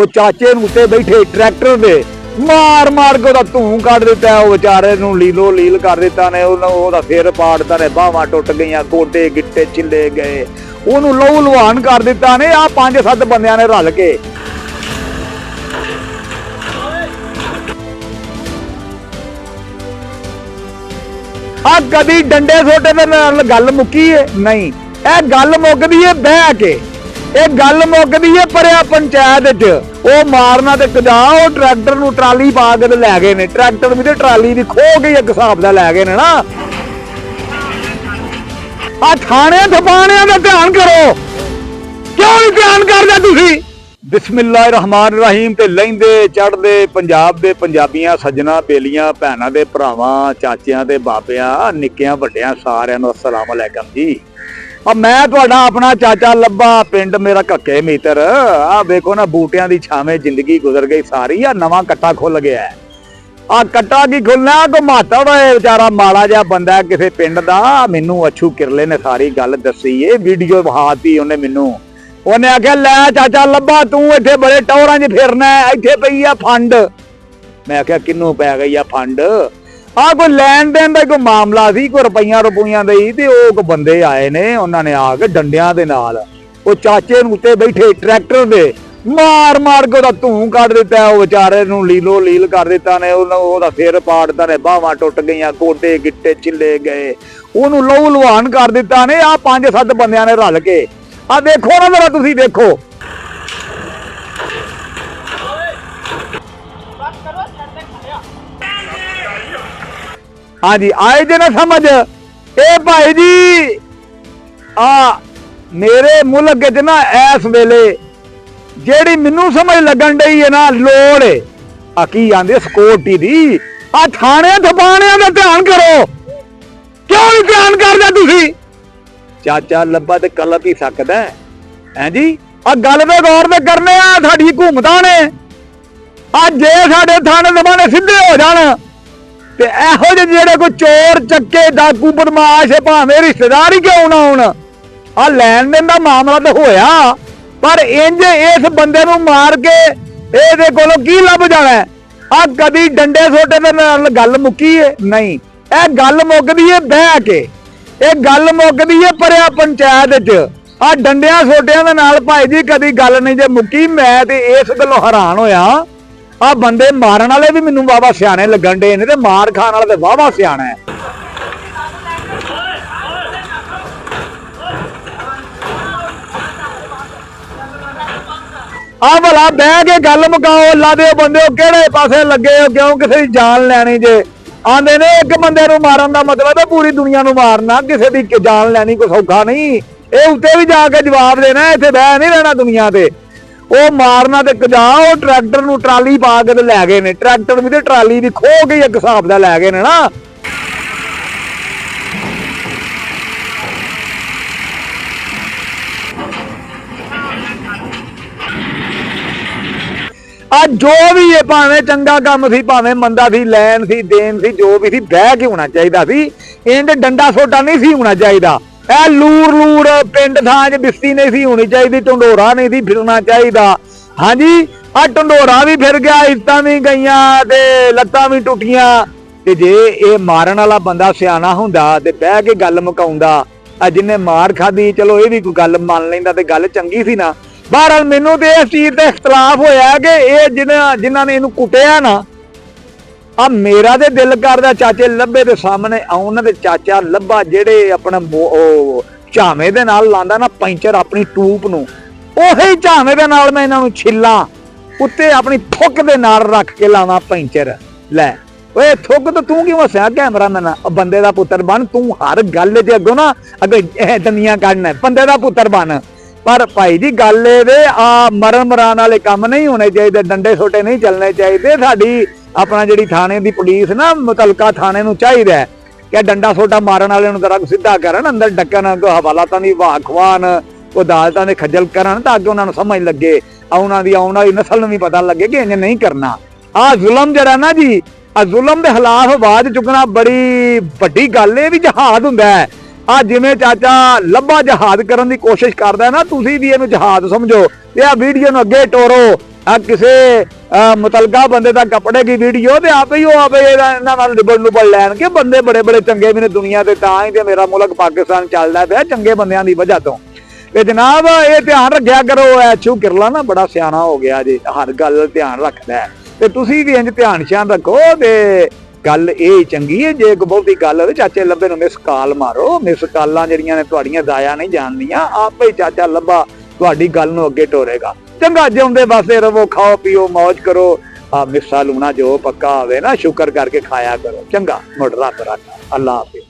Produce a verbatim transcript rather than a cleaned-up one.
چاچے نوں تے بیٹھے ٹریکٹر دے مار مار کے اوہدا توں کڈ دیتا ہے، او وچارے نوں لیلو لیل کر دیتا نے، اوہدا سر پاڑ دیتا نے، باہواں ٹوٹ گئیاں، گوڈے گٹے چلے گئے، اوہنوں لہو لوہان کر دیتا نے آ پنج ست بندیاں نے رل کے۔ آ کدی ڈنڈے سوٹے دے نال گل مکی ہے؟ نہیں۔ اے گل مکدی ہے بہ کے، اے گل مکدی ہے پریا پنچایت وچ۔ او مارنا تے کجا، او ٹریکٹر نوں ٹرالی پا کے تے لے گئے نے، ٹریکٹر وی تے ٹرالی وی کھو کے ہی اک حساب دا لے گئے نے نا۔ آ تھانے تھپانے دا دھیان کرو، کیوں نہیں دھیان کردا تسی؟ بسم اللہ الرحمن الرحیم تے لیندے چڑھدے پنجاب دے پنجابیاں، سجنا بیلیاں، بھیناں دے بھراواں، چاچیاں دے بابیاں، نکیاں وڈیاں، ساریاں نوں السلام علیکم جی۔ اب میں تہاڈا اپنا چاچا لبا، پنڈ میرا ککے میتر۔ آ ویکھو نا، بوٹیاں دی چھاویں زندگی گزر گئی ساری، آ نواں کٹا کھل گیا ہے۔ آ کٹا کی کھلنا، کو ماتا ہوئے بیچارہ ماڑا جہا بندہ ہے کسے پنڈ دا، مینوں اچھو کرلے نے ساری گل دسی، اے ویڈیو وہاتی اونے مینوں۔ اونے آکھیا، "لے چاچا لبا، توں ایتھے بڑے ٹوراں 'چ پھرنا ہے، ایتھے پئی آ فنڈ۔" میں آکھیا، "کنوں پے گئی آ فنڈ؟" آ کوئی لین دین دا کوئی معاملہ سی، کوئی روپیاں روپیاں دا ہی، تے او کوئی بندے آئے نے، انہاں نے آ کے ڈنڈیاں دے نال او چاچے نوں تے بیٹھے ٹریکٹر دے مار مار کے اوہدا توں کڈ دیتا ہے، او وچارے نوں لیلو لیل کر دیتا نے، اوہدا سر پاڑ دیتا نے، باہواں ٹوٹ گئیاں، گوڈے گٹے چلے گئے، اوہنوں لہو لوہان کر دیتا نے آ پنج ست بندیاں نے رل کے۔ آ دیکھو نا ذرا، تسی دیکھو۔ ہاں جی، آئے جے نہ سمجھ۔ اے بھائی جی، آ میرے ملک وچ نہ ایس ویلے جیڑی مینوں سمجھ لگن ڈئی ہے نا، لوڑ ہے آ کی آندے سکیورٹی دی۔ آ تھانے تھپانے دا دھیان کرو، کیوں نہیں دھیان کردا تسی؟ چاچا لبا تے کلپ ہی سکدا ہے۔ ہیں جی؟ آ گل تے غور تے کرنے آ، ساڈی حکومتاں نے۔ آ جے ساڈے تھانے زمانے سدھے ہو جان، تے ایہو جے جیڑے کوئی چور، چکے، ڈاکو، بدمعاش، بھاویں رشتہ دار ہی کیوں نہ ہون، آ لین دین دا معاملہ تے ہویا، پر انج اس بندے نوں مار کے اے دے کولوں کی لب جانا ہے؟ آ کدی ڈنڈے سوٹے دے نال گل مکی ہے؟ نہیں۔ اے گل مکدی ہے بہ کے، اے گل مکدی ہے پریا پنچایت وچ۔ آ ڈنڈیاں سوٹیاں دے نال بھائی جی کدی گل نہیں جے مکی۔ میں تے اس گلوں حیران ہویا، آ بندے مارن والے بھی مینوں بابا سیانے لگن ڈے نے تے مار کھان والا تے واہ واہ سیانا ہے۔ آ بھلا بہ کے گل مکاؤ، اللہ دے بندے، کہڑے پاسے لگے ہو؟ کیوں کسے دی جان لینی جے؟ آندے نے، ایک بندے نوں مارن دا مطلب ہے پوری دنیا نوں مارنا، کسے دی جان لینی کوئی سوکھا نہیں۔ اے اُتے وی جا کے جواب دینا، ایتھے بہہ نہیں رہنا دنیا تے۔ او مارنا تے کجا، او ٹریکٹر نوں ٹرالی پا کے تے لے گئے نے، ٹریکٹر وی تے ٹرالی وی کھو کے ہی اک حساب دا لے گئے نے نا۔ آ جو وی ہے، بھاویں چنگا کم سی، بھاویں مندا سی، لین سی، دین سی، جو وی سی، بہہ کے ہونا چاہیدا سی۔ اینج ڈنڈا سوٹا نہیں سی ہونا چاہیدا۔ اے لور لور پنڈ تھاں چ بستی نہیں سی ہونی چاہیدی، ٹنڈورا نہیں سی پھرنا چاہیدا۔ ہاں جی، آ ٹنڈورا وی پھر گیا، عزتاں وی گئیاں تے لتاں وی ٹوٹیاں۔ تے جے اے مارن والا بندہ سیانا ہوندا تے بہہ کے گل مکاوندا، آ جن نے مار کھادی، چلو اے وی کوئی گل من لیندا تے گل چنگی سی نا۔ بہرحال مینوں تے اس چیز تے اختلاف ہویا کہ اے جنہاں، جنہاں نے اینوں کٹیا نا، اب میرا تے دل کردا چاچے لبے دے سامنے آؤں نا تے چاچا لبا جڑے اپنا مو-، او، جھامے دے نال لاندا نا پنچر اپنی ٹوپ نوں، اوہی جھامے دے نال میں انہاں نوں چھلاں، اُتے اپنی تھک دے نال رکھ کے لاواں پنچر۔ لے، اوئے تھک تو توں کیوں ہسیا کیمرہ مین؟ او بندے دا پتر بن، توں ہر گل دے اگوں نا، اگے اے دندیاں کڈنا ہے، بندے دا پتر بن۔ پر بھائی جی، گل اے وے، آ مرن مران والے کم نہیں ہونے چاہیے، ڈنڈے سوٹے نہیں چلنے چاہیے۔ ساڈی اپنا جڑی تھانے دی پولیس نا، متعلقہ تھانے نو چاہیے کہ ڈنڈا سوٹا مارن والے نو ذرا سیدھا کرن، اندر ڈکن، کوئی حوالتاں دی واہ کھوان، کوئی عدالتاں دے کھجل کرن، تاکہ انہاں نوں سمجھ لگے، آ انہاں دی آن والی نسل نوں وی پتہ لگے کہ انج نہیں کرنا۔ آ ظلم جڑا نا جی، آ ظلم دے خلاف آواز چکنا بڑی وڈی گل اے، وی جہاد ہوندا ہے۔ آ جویں چاچا لبا جہاد کرن دی کوشش کردا ہے نا، تسی وی اینوں جہاد سمجھو تے آ ویڈیو نوں اگے ٹورو۔ آ کسے متعلقہ بندے دا کپڑے دی ویڈیو تے آپ ہی وہ آپ انہاں نال نبڑ نبڑ لین کے بندے بڑے بڑے چنگے بھی نے دنیا دے، تاں ہی تے میرا ملک پاکستان چلدا پیا چنگے بندیاں دی وجہ تو۔ تے جناب، اے دھیان رکھیا کرو، اے چھو کرلا نا بڑا سیانا ہو گیا جی، ہر گل دھیان رکھدا ہے۔ تے تسی بھی انج دھیان شان رکھو۔ تے گل اے چنگی ہے، جے کوئی بہتی گل ہوے، چاچے لبے نوں مس کال مارو۔ مس کالاں جڑیاں نے تہاڈیاں ضائع نہیں جان دیاں، آپ ہی چاچا لبا تہاڈی گل نوں اگے ٹورے گا۔ چنگا، جیوندے بسے رہو، کھاؤ پیو، موج کرو۔ آ مسا لونا جو پکا ہوئے نا، شکر کر کے کھایا کرو۔ چنگا، مڑ رب رکھ، اللہ حافظ۔